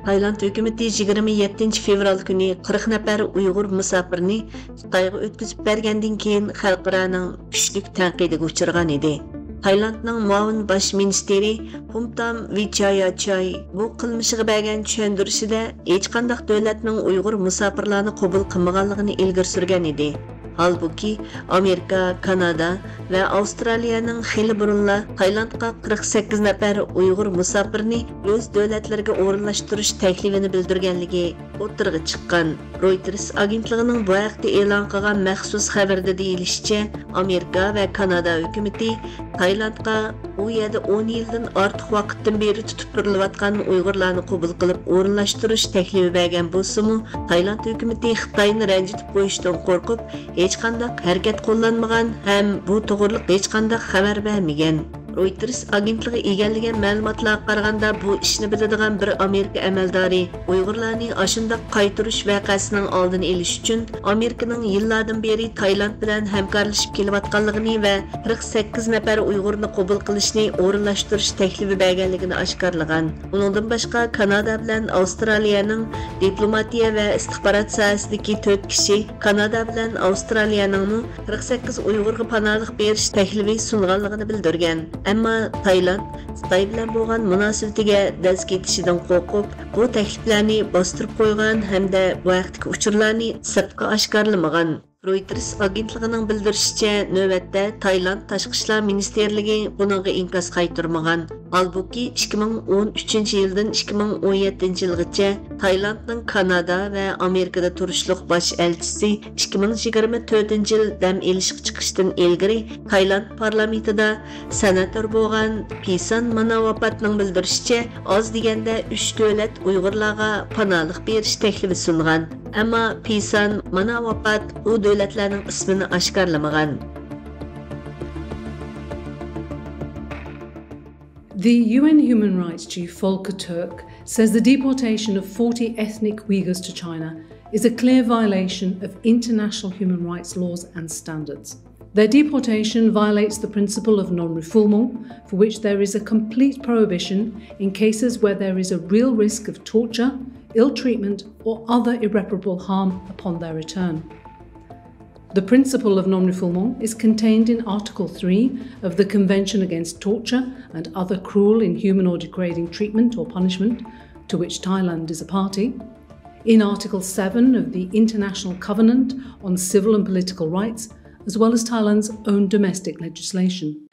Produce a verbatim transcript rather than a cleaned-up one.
تايلاند ھۆكۈمىتى يىگىرمە يەتتىنچى فېۋرال كۈنى قىرىق نەپەر ئۇيغۇر مۇساپىرنى خىتايغا ئۆتكۈزۈپ بەرگەندىن كېيىن، خەلقئارانىڭ كۈچلۈك تەنقىدىگە ئۇچرىغان ئىدى. تايلاندنىڭ مۇئاۋىن باش مىنىستىرى پۇمتام ۋىچاياچاي بۇ قىلمىشىغا بەرگەن چۈشەندۈرۈشىدە، ھېچقانداق دۆلەتنىڭ ئۇيغۇر مۇساپىرلارنى قوبۇل قىلمىغانلىقىنى ئىلگىرى سۈرگەن ئىدى. ھالبۇكى، ئامېرىكا، كانادا ۋە ئاۋسترالىيەنىڭ خېلى بۇرۇنلا تايلاندقا قىرىق سەككىز نەپەر ئۇيغۇر مۇساپىرنى ئۆز دۆلەتلىرىگە ئورۇنلاشتۇرۇش تەكلىپىنى بىلدۈرگەنلىكى ئوتتۇرىغا چىققان. رويتېرس ئاگېنتلىقىنىڭ بۇ ھەقتە ئېلان قىلغان مەخسۇس خەۋىرىدە دېيىلىشىچە، ئامېرىكا ۋە كانادا ھۆكۈمىتى تايلاندقا ئۇ يەردە ئون يىلدىن ئارتۇق ۋاقىتتىن بېرى تۇتۇپ تۇرۇلۇۋاتقان ئۇيغۇرلارنى قوبۇل قىلىپ ئورۇنلاشتۇرۇش تەكلىپى بەرگەن بولسىمۇ، تايلاند ھۆكۈمىتى خىتاينى رەنجىتىپ قويۇشتىن قورقۇپ، ھېچقانداق ھەرىكەت قوللانمىغان ھەم بۇ توغرىلىق ھېچقانداق خەۋەر بەرمىگەن. رويتېرس ئاگېنتلىقى ئىگىلىگەن مەلۇماتلارغا قارىغاندا، بۇ ئىشنى بىلىدىغان بىر ئامېرىكا ئەمەلدارى ئۇيغۇرلارنى ئاشۇنداق قايتۇرۇش ۋەقەسىنىڭ ئالدىنى ئېلىش ئۈچۈن، ئامېرىكىنىڭ يىللاردىن بېرى تايلاند بىلەن ھەمكارلىشىپ كېلىۋاتقانلىقىنى ۋە قىرىق سەككىز نەپەر ئۇيغۇرنى قوبۇل قىلىشنى ئورۇنلاشتۇرۇش تەكلىپى بەرگەنلىكىنى ئاشكارىلىغان. ئۇنىڭدىن باشقا، كانادا بىلەن ئاۋسترالىيەنىڭ دىپلوماتىيە ۋە ئىستىخبارات ساھەسىدىكى تۆت كىشى كانادا بىلەن ئاۋسترالىيەنىڭمۇ قىرىق سەككىز ئۇيغۇرغا پاناھلىق بېرىش تەكلىپى سۇنغانلىقىنى بىلدۈرگەن. ئەمما تايلاند خىتاي بىلەن بولغان مۇناسىۋىتىگە دەز كېتىشىدىن قورقۇپ، بۇ تەكلىپلەرنى باستۇرۇپ قويغان ھەمدە بۇ ھەقتىكى ئۇچۇرلارنى سىرتقا ئاشكارىلىمىغان. رويتېرس ئاگېنتلىقىنىڭ بىلدۈرۈشىچە، نۆۋەتتە تايلاند تاشقى ئىشلار مىنىستىرلىكى بۇنىڭغا ئىنكاس قايتۇرمىغان. ھالبۇكى، ئىككى مىڭ ئون ئۈچىنچى يىلدىن ئىككى مىڭ ئون يەتتىنچى يىلغىچە تايلاندنىڭ كانادا ۋە ئامېرىكىدا تۇرۇشلۇق باش ئەلچىسى ئىككى مىڭ يىگىرمە تۆتىنچى يىل دەم ئېلىشقا چىقىشتىن ئىلگىرى تايلاند پارلامېنتىدا سېناتور بولغان پىسان ماناۋاپاتنىڭ بىلدۈرۈشىچە، ئاز دېگەندە ئۈچ دۆلەت ئۇيغۇرلارغا پاناھلىق بېرىش تەكلىپى سۇنغان. ئەمما پىسان ماناۋاپات ئۇ دۆلەتلەرنىڭ ئىسمىنى ئاشكارىلىمىغان. The U N human rights chief Volker Turk says the deportation of forty ethnic Uyghurs to China is a clear violation of international human rights laws and standards. Their deportation violates the principle of non-refoulement, for which there is a complete prohibition in cases where there is a real risk of torture, ill treatment, or other irreparable harm upon their return. The principle of non-refoulement is contained in Article three of the Convention Against Torture and Other Cruel, Inhuman, or Degrading Treatment or Punishment, to which Thailand is a party, in Article seven of the International Covenant on Civil and Political Rights, as well as Thailand's own domestic legislation.